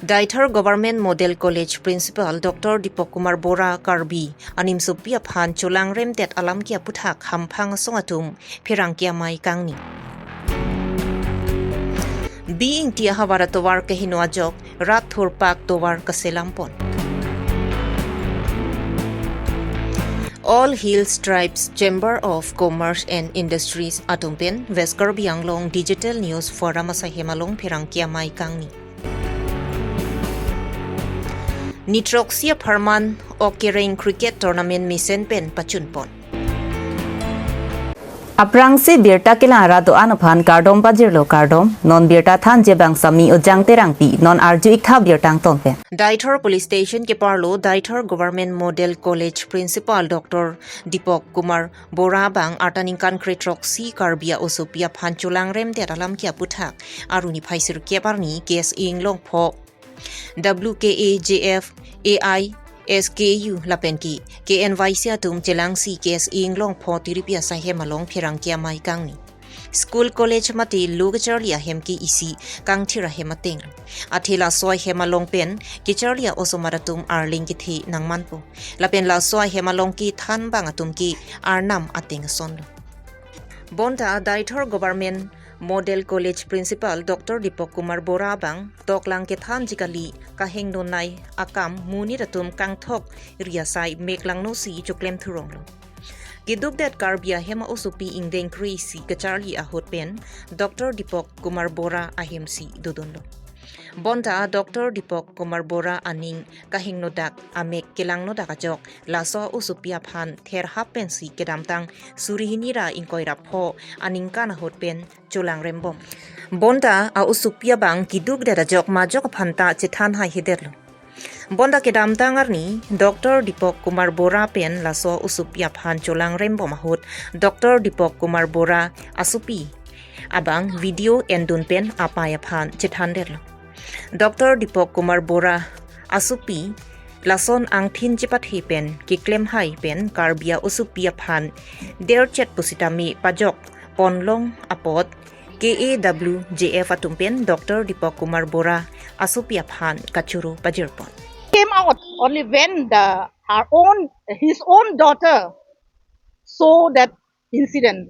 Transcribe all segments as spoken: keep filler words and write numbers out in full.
Deithor Government Model College Principal Doctor Deepak Kumar Bora Karbi animsopi aphan cholangremdet alam ke aputhak hamphang asong atum pherangke amei kangni. Bi Ingti ahavar atovar kehingno ajok rat thurpak tovar kaselam pon. All Hills Tribes Chamber of Commerce and Industries atum pen West Karbi Anglong Digital News Forum asaihem along pherangke amei kangni. Nithroksi apharman ok kereng cricket tournament mesen pen pachun pon. Aphrangsi birta kelang ra do-an aphan kardom pajirlo, kardom. Non birta thanji abang Sami Ujang Terangpi, non arju-ik tha birta angton pen. Deithor Police Station keparlo Deithor Government Model College Principal Doctor Deepak Kumar Bora abang arta ningkan krethroksi Karbi a-osopi aphan cholangremdet alam ke aputhak aruni phai sirkep arni K S A Inglong pho W K A J F, A I S K U lapen ke K N Y C atum chelangsi K S A Inglong pho tiripi asaihem along pherangke amei kangni. School, college mate lo kacharli ahem ke isi kangthir ahem ateng. Athe laso ahem along pen kacharli a-osomar atum arleng kethe nangmanpo. Lapen laso ahem along kethan abang atum ke arnam ateng asonlo. Bonta Deithor Government Model College Principal Doctor Deepak Kumar Bora abang toklang kethanji kali kahingno nei akam monit atum kangthok ri asai meklangno si choklem thuronglo. Kedukdet Karbi ahem a-osopi ingdeng kre-isi kacharli ahut pen Doctor Deepak Kumar Bora ahem si dodunlo. Bonta Doctor Deepak Kumar Bora aning kahingnodak amek kelangnodak ajok laso a-osopi aphan therhap pensi kedamtang suri hini ra ingkoi ra pho aningkan ahut pen cholangrembom. Bonta a-osopi abang kedukdet ajok majok aphanta chethan haihedetlo. Bonta kedamtang arni Doctor Deepak Kumar Bora pen laso a-osopi aphan cholangrembom ahut Doctor Deepak Kumar Bora asopi abang video endun pen apei aphan chethandetlo. Doctor Deepak Kumar Bora asopi lason angthin chepathe pen keklem hai pen Karbi a-osopi aphan derchet pusitame pajok ponlong apot K A W J F atum pen Doctor Deepak Kumar Bora asopi aphan kachoro pajirpon. Came out only when the her own his own daughter saw that incident.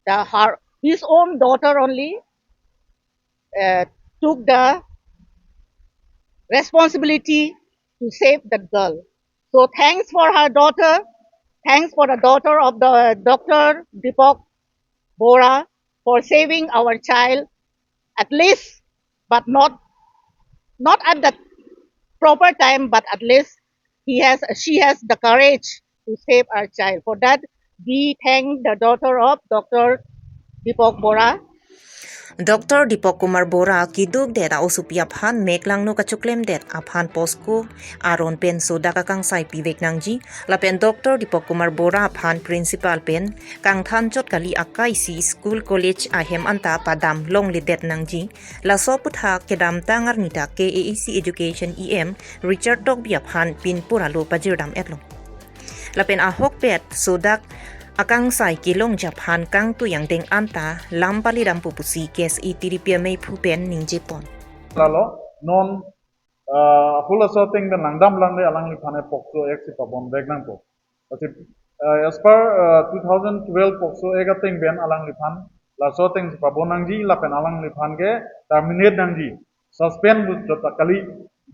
The her his own daughter only uh, took the responsibility to save that girl. So thanks for her daughter. Thanks for the daughter of the Doctor Deepak Bora for saving our child at least, but not not at the proper time, but at least he has she has the courage to save our child. For that, we thank the daughter of Doctor Deepak Bora. Doctor Deepak Kumar Bora kedukdet a-osopi aphan meklangno kachoklemdet aphan POCSO aron pen sodak akangsai pivek nangji, lapen Doctor Deepak Kumar Bora aphan principal pen kangthanchot kali akai si school college ahem anta padam longledet nangji. Laso aputhak kedamtang arni ta K A A C Education E M Richard Tokbi aphan pinpur alo pajirdam etlo. Lapen ahokpet sodak akangsai kelongji aphan kangtui angdeng anta lam palidampo pusi K S A tiripi ameiphu pen ningjepon. Lalo non uh, hula so ting ben langdam lang de alangliphan e POCSO Act si pabon vek nangpo. Lasi uh, as per uh, two thousand twelve POCSO Act ateng ben alangliphan laso ateng si pabon nangji lapen alangliphan ke terminate nangji, suspend bu jota kali,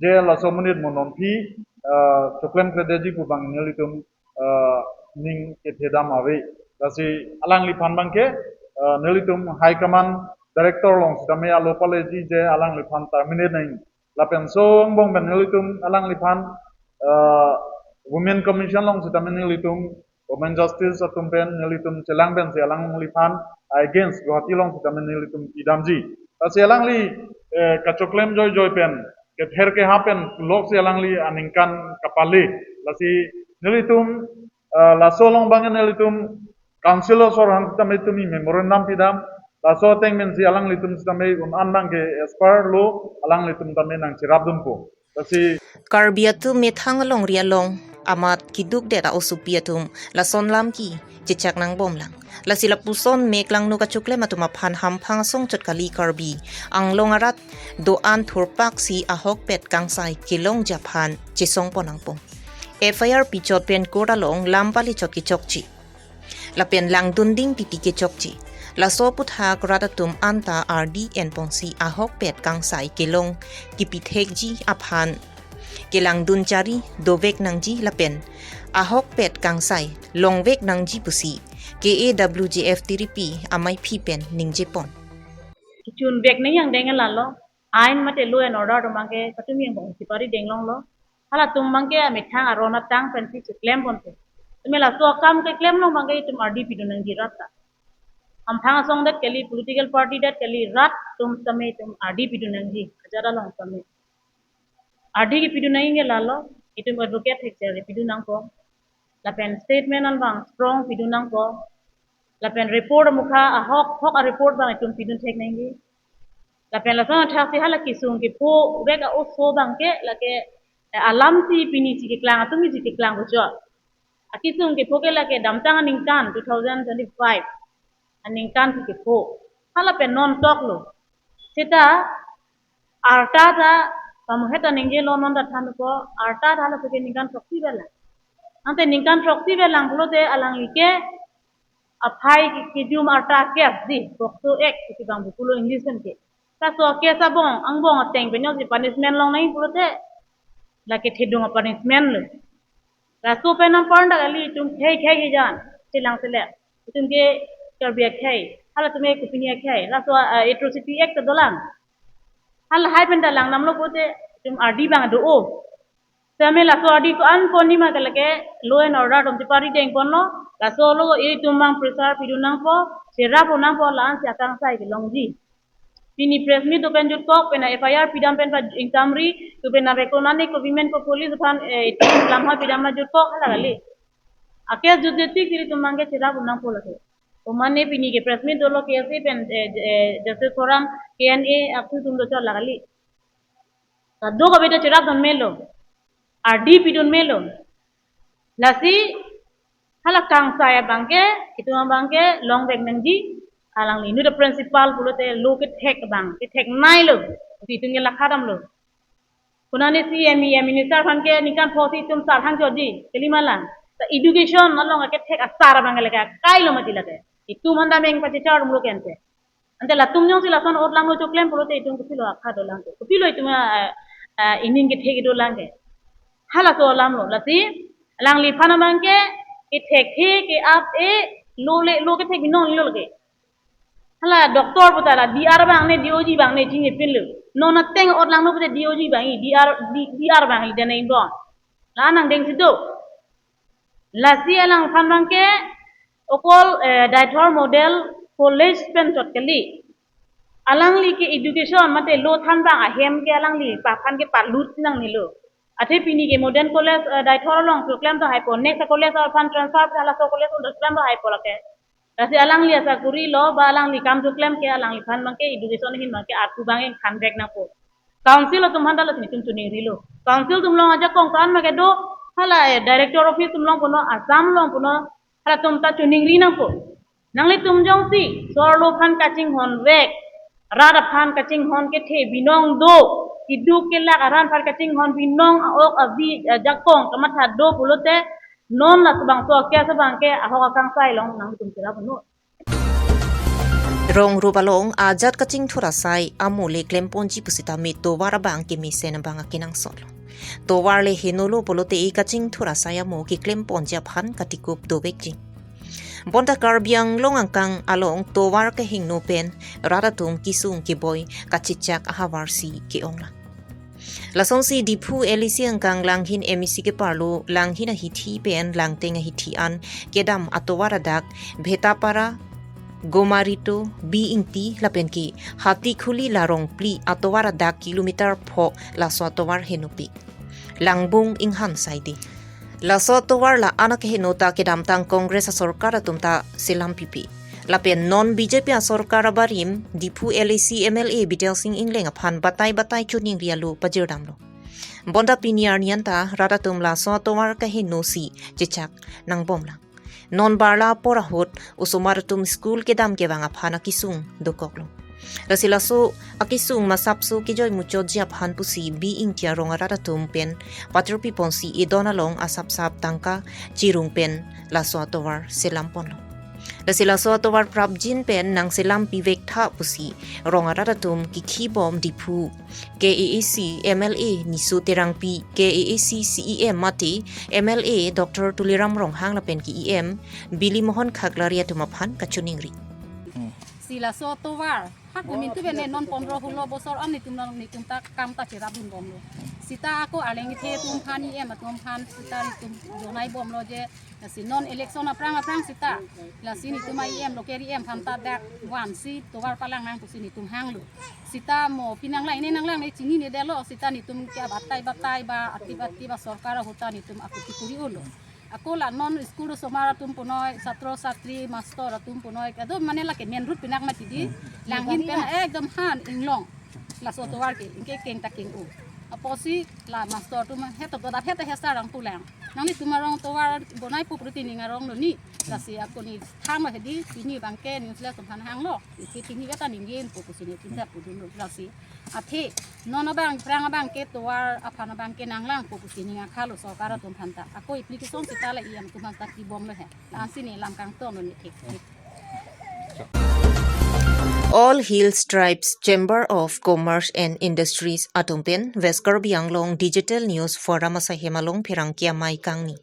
je laso monit mo non phi uh, choklem kredetji pu bang nelitum uh, ning kethedam ave. Lasi alangliphan bang ke uh, nelitum high command director along sitame alo paleji je alangliphan terminate nang. Lapen so angbong ben nelitum alangliphan uh, Women Commission along sitame nelitum Women Justice atum pen nelitum chelang pensi alangliphan against Guwahati along sitame nelitum kedamji. Lasi alangli eh, kachoklem joijoi pen kether keha pen loksi alangli aningkan kapale. Lasi nelitum uh, laso along bang nelitum council asor aphan sitame tumi memorandum pidam, laso ateng pensi alanglitum sitame un-an bang ke as per law alanglitum tame nangcherapdunpo. Lasi Karbi atum methang alongri along Amat keduk det a-osopi atum lason lam ke chechak nangbomlang. Lasi lapuson mek langno kachoklem atum aphan hamphang asong chot kali, Karbi Anglong arat do-an thurpak si ahokpet kangsai kelongji aphan chesongpon nangpo. F I R pichot pen court along lam pale chot kechokche. Lapen langdun ding titi kechokche. Laso aputhak rat atum anta ardi enponsi ahokpet kangsai kelong kepithekji aphan kelangdun chari dovek nangji lapen ahokpet kangsai longvek nangji pusi K A W J F tiripi amaiphi pen ningjepon. Kechunvek nang yang deng lalo. Ain mate law and order atum abangke katum yang bong sipari denglonglo. Halatum abangke amethang aron atang pensi cheklemponpo. Tumi laso akam keklem along abangke itum ardi pidun nangji rat ta. Hamphang asong det kali, political party det kali, rat atum sitame itum ardi pidun nangji. Ajat along sitame. Ardi kepidun nangji ke lalo, itum advocate thekser pidun nangpo. Lapen statement an abang strong pidun nangpo. Lapen report amukha ahok hok a-report abang itum pidun thek nangji. Lapen lason athaksi hala kesung kephovek a-oso abangke lake, eh, alamsi pini si keklang atum si keklang bojo. Akesung kepho ke lake damtang aningkan two thousand twenty-five aningkan si kepho. Hala pen non toklo. Seta arta ta kamuhet aningjelo, non ta thanpo, arta ta hala ke ningkan throksi belang. Ante ningkan throksi belang pulote alangli ke aphai ke kejum arta case di, POCSO Act isi abang bukulo English pen ke. Laso case abong angbong ateng pen jongsi punishment long nangji pulote lake thedung a-punishment lo. Laso pen anpar dak kali itum khei khei hijan chelang selek. Itum ke Karbi akhei, halatum ke kopine akhei. Laso, ah, Atrocity Act dolang. Halahai pen ta lang namlo pulote itum ardi abang do-o. Sitame laso ardi ko-an pon nima ke lake law and order atum sipari dengponlo. Laso lo itum abang pressure pidun nangpo, cherap nangpo, la-an si akangsai kelongji. Pini press meet do pen jutkok, pen F I R pidam pen pa ingtamri, tu pen na rekonani ko women ko police aphan, eh, itum lamha pidam na jutkok hala kali. A-case jutje tik tiri itum abangke cherap nangpo lake. Omane pini ke press meet dolo K S A pen, eh, eh, Justice Forum, K N A, APSU atum do chot la kali. Kadokave ta cherapdun melo. Ardi pidun melo. Lasi hala kangsai abangke, itum abangke longvek nangji, alangli inut a-principal pulote law kethek abang, ketheknei lo. Itum ke lakha damlo. Konane C M, E M, minister aphan ke ningkan pho si itum sar hang jodi, kali ma lang. Ta education along akethek asar abang lake akai lo mati lake. Itum handa meng pachichar rumlo ke ante. Ante latum jongsi lason ot langno choklem pulote itum kopilo akha dolang ke. Kopilo itum, eh, eh, ening kethek dolang ke. Halaso alam lo. Lasi alangliphan abangke kethek he ke ap e lo le lo kethek binong lo ke. Hala doctor puta la D R abang ne, D O G abang ne chinipinlo. Non ateng ot langno pute D O G abang, D R, D-, D R abang le dene inbong. La nangdengsi do. Lasi alangphan abangke okol, eh, Deithor Model College pen chot kali. Alangli ke education mate law than abang ahem ke alangliphan ke palut nangnelo. Athe pini ke Model College, eh, Deithor along choklem do haipo, next college aphan transfer halaso college along choklem do haipo lake. Lasi alangli asakuri lo ba alangli kam choklem ke alangliphan abangke education ahin abangke arpu abang ingthanvek nangpo. Council atum aphan ta lasi itum choningrilo. Council atum along ajakong ko-an ma kedo, hala, eh, director office atum along puno, Assam along puno, halatum ta choningri nangpo. Nanglitum jongsi sorlo aphan kachinghonvek, rat aphan kachinghon kethe binong do, keduk kelak arat aphan kachinghon binong, a-ok avi, eh, ajakong kamatha do pulote, non laso abangso a-case abangke ahok akangsai along nangtum cherap non. Rong rup along ajat kachingthur asai amo le klemponji pusitame tovar abang kemesen abang akenangsot lo. Tovar le henolo pulote e kachingthur asai amo keklemponji aphan katikup dovekji. Bonta Karbi Anglong angkang along tovar kehingno pen rat atum kesung keboi kachechak ahavar si ke-ong lang. Lasonsi Diphu L A C angkang Langhin M A C keparlo Langhin ahithi pen Langteng ahithi an kedam atovar adak Bhetapara, Gomarito, B Ingti lapen ke Hatikhuli la rong phli atovar adak kilometer pho laso atovar henopik. Langbung Inghan Saidi. Laso atovar la-an akeheno ta kedamtang Congress asorkar atum ta selam pipe. Lapen non B J P asorkar abarim, Diphu L A C M L A Bidya Sing Engleng aphan batai batai choningri alo pajirdamlo. Bonta pini arni anta rat atum laso atovar kaheno si chechak nangbomlang. Non barla apor ahut osomar atum school kedam kevang aphan akesung dokoklo. Lasi laso akesung masapso kejoi muchotji aphan pusi B Ingti arong arat atum pen patirpi ponsi edon along asapsap tangka chirung pen laso atovar selam ponlo. Lasi laso atovar prapjin pen nangselam pivek tha pusi rong arat atum kikhibom Diphu K A A C M L A Nisu Terangpi, K A A C C E M mate M L A Doctor Tuliram Ronghang lapen ke E M Bili Mohan Khaklari atum aphan kachiningri. Si laso atovar hak netum pen non pondro hulo bosor an netum nang netum ta kam ta cherap dunbomlo. Sita ako arleng kethe atum aphan, E M atum aphan sita netum donai bomlo je, lasi non election aphrang aphrang sita, lasi netum E M, local E M aphan ta dak vansi tovar palang nang pusi netum hanglo. Sita mo phi nanglang ne nanglang ne chininedetlo, sita netum ke batai batai ba atip atip ba sorkar ahut ta netum akuti kuri ulo. Ako la non school osomar atum punoi, satro satri, master atum punoi, kado mane lake main road pinak mati di, langhin pen ekdom han inglong. Laso atovar ke, ingke keng ta keng-o. Apotsi la master atum heto godap heto hesar rang pulang. Nangnetum arong tovar bonai pu pruti ning arong lo ni. Lasi ako ne thanlo hedi, pini abangke news le atum aphan hanglo. Isi pini kata ningin pu pusi ne tinta pudun lo lasi. Athe, non abang, phrang abangke tovar aphan abangke nanglang pu pusi ning akhalo sorkar atum aphan ta. Ako application sita la E M atum aphan ta kibomlo he. La ansi ne lam kangtonlo ne thek. All Hills Tribes Chamber of Commerce and Industries atum pen West Karbi Anglong Digital News Forum asai hem along pherangke amei kangni.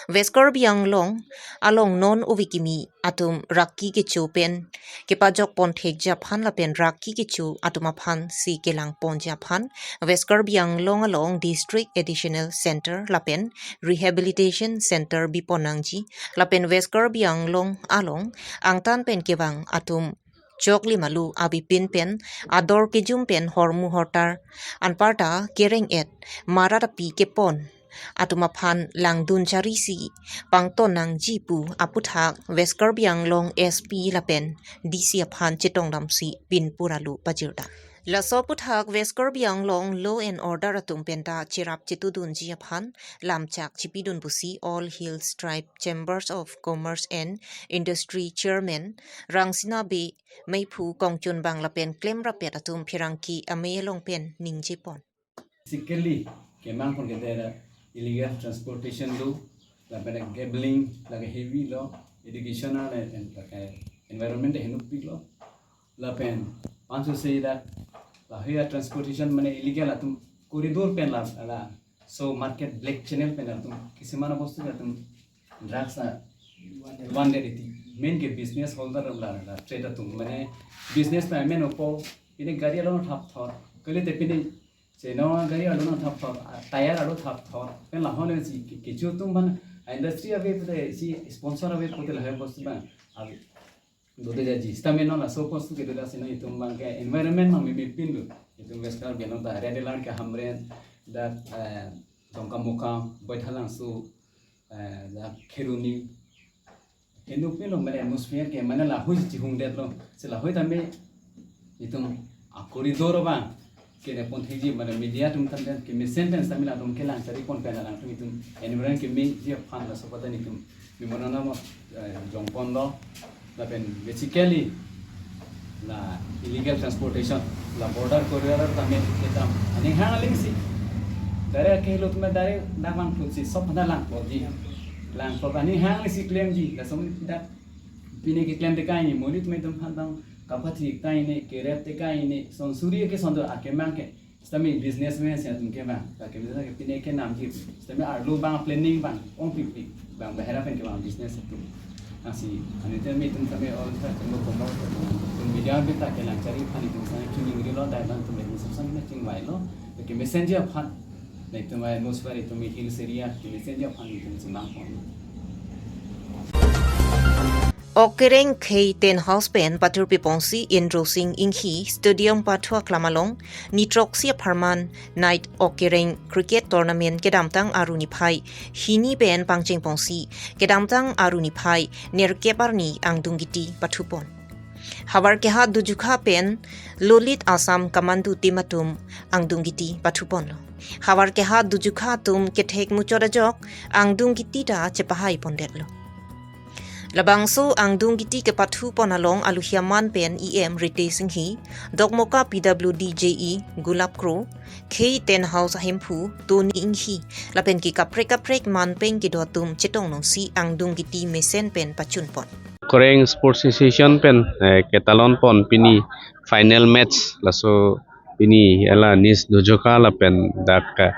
West Karbi Anglong along non ove kimi atum rakki kecho pen kepajok pon thekji aphan lapen rakki kecho atum aphan si kelang ponji aphan West Karbi Anglong along District Additional Center lapen Rehabilitation Center bipon nangji lapen West Karbi Anglong along angtan pen kevang atum choklim alu abipin pen ador kejum pen hormu hortar anparta kereng-et marat api kepon atum aphan langdun charisi pangton nangji pu aputhak West Karbi Anglong S P lapen D C aphan chetongdamsi pinpur alu pajirta. Laso aputhak West Karbi Anglong Law and Order atum penta cherap chetudunji aphan lamchak chipidun pusi All Hills Tribe Chambers of Commerce and Industry Chairman Rangsina Bey meiphu kongchunbang lapen klemrappet atum pherangke amei along pen ningjepon. Basically, kemang pon ke there illegal transportation do, lapen gambling, lake heavy lo, education and, and lake environment henupik lo. Lapen, pansu sei dak, lahei transportation mane illegal atum corridor pen la, la, so market black channel pen atum, kisimana bostu atum drugs a one day iti. Main ke business holder la, la, trade atum, mane business pen main opo, pine gari along thap thor, kali te pine Cheno gari along thap thor, a, tyre along thap thor. Pen lahon si ke, kecho atum aphan industry ave pute si sponsor ave pute lahai bostu abang. Ave. Dode jaji. Stamina laso bostu kedo da sina itum abangke environment ma mimi pin do. Itum West Karbi Anglong ta red alert ke Hamren da, eh, Dongkamukam, Baithalangso, eh, da Kheroni. Inut pilo mane atmosphere ke mane lahei chihungdetlo. Si lahei tame itum a corridor abang kene pon theji mane media atum tame kemesen pen stamina atum kelang chari pon pen alangtum itum environment kemeji aphan laso pata itum memorandum of, eh, jongponlo. Lapen basically la illegal transportation, la border corridor tame ketam aning hang aling si. Direct ke lo tame direct damang put si sop na lang pon di. Lang pon aning hang si claim di. Laso dak pine keklem tekai ni, moli tame itum aphan bang kapathik tekai ni, kerep tekai ni, son suri ke son do akemang ke. Sitame businessman si atum kevang, ta kevang ke pine kenamji. Sitame arlo abang planning abang, ongpikpik abang bahera pen kevang business atum. Ansi, ani tame itum tame all ta tame komo, itum media pen ta kelang chari aphan itum sitame chiningri lo, dai abang itum itum samsam na chingvailo, ke message aphan, na itum vai most bar itum hills area, ke message aphan itum simang pon. Okereng Khei Tent House pen pathurpi ponsi Indro Sing Inghi Stadium pathu aklam along ni throksi apharman Night Okereng Cricket Tournament kedamtang Aru niphai hini pen pangcheng ponsi kedamtang Aru niphai nerkep arni angdung kiti pathupon. Havar keha dujukha pen Lolit Assam Kamandu team atum angdung kiti pathuponlo. Havar kehat dojokha atum kethek muchot ajok angdung kiti ta chepahai pondetlo. Labangso angdung kiti kepathu pon along aluhi aman pen E M Ritesh Enghi, Dokmoka P W D J E Gulab Kro, Khei Tent House ahemphu Tony Enghi, lapen ke kaprek kaprek manpeng kedo atum chetong nongsi angdung kiti mesen pen pachun pon. Okreng Sports Association pen eh, ketalon pon pini final match, laso pini hala Nish Dojokha lapen dak eh,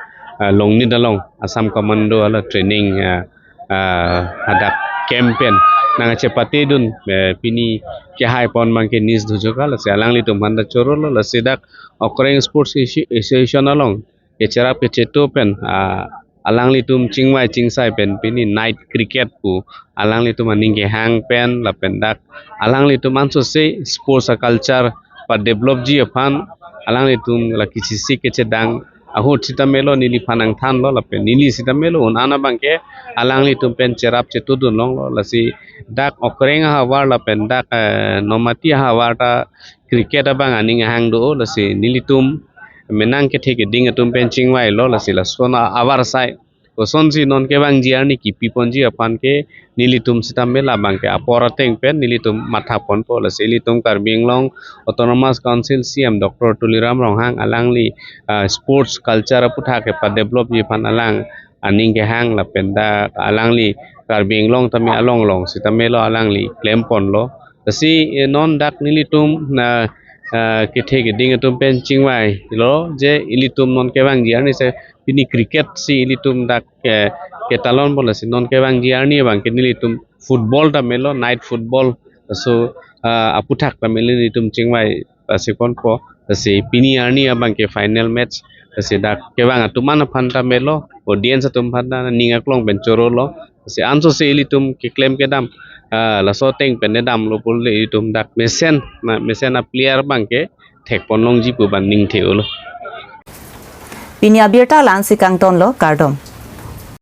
Longnit along Assam Commando hala training eh, eh, hadak camp pen nangchepatedun eh, pini kehai pon abangke Nish Dojokha, lasi alanglitum aphan ta chorolo, lasi dak Okreng Sports Associ- Association along kecherap kecheto pen ah, alanglitum chingvai chingsai pen pini night cricket pu alanglitum aning kehang pen lapen dak alanglitum ansose sports a culture padevelopji aphan alanglitum la kisisi kechedang ahut sitame lo neliphan nangthanlo lapen neli sitame lo un-an abangke alanglitum pen cherap chetodun longlo, lasi dak Okreng ahavar lapen dak eh, Nomati ahavar ta cricket abang aning ahang do, lasi nelitum menang kethe keding atum pen chingvailo, lasi lason avarsai kosonsi non kevangji arni kipi ponji aphan ke nelitum sitame labangke apor ateng pen nelitum matha ponpo, lasi ilitum Karbi Anglong Autonomous Council C M Doctor Tuliram Ronghang alangli ah, sports culture aputhak kepadevelopji aphan alang aning kehang lapen dak alangli Karbi Anglong tame along along sitame lo alangli klem ponlo. Lasi eh, non dak nelitum na ah, kethe keding atum pen chingvailo je ilitum non kevangji arni se pini cricket si ilitum dak eh, ketalon pon, lasi non kevangji arni abangke nelitum football tame lo, night football, laso ah, aputhak tame nelitum chingvai pasi ponpo, lasi pini arni abangke final match, lasi dak kevang atum an aphan tame lo, audience atum aphan ta ning aklong pen chorolo, lasi ansose ilitum keklem kedam ah, laso ateng pen damlo pulote ilitum dak mesen na mesen a player abangke thek pon longji pu abang ning the-olo. Pini abirta la-ansi kangtonlo, kardom.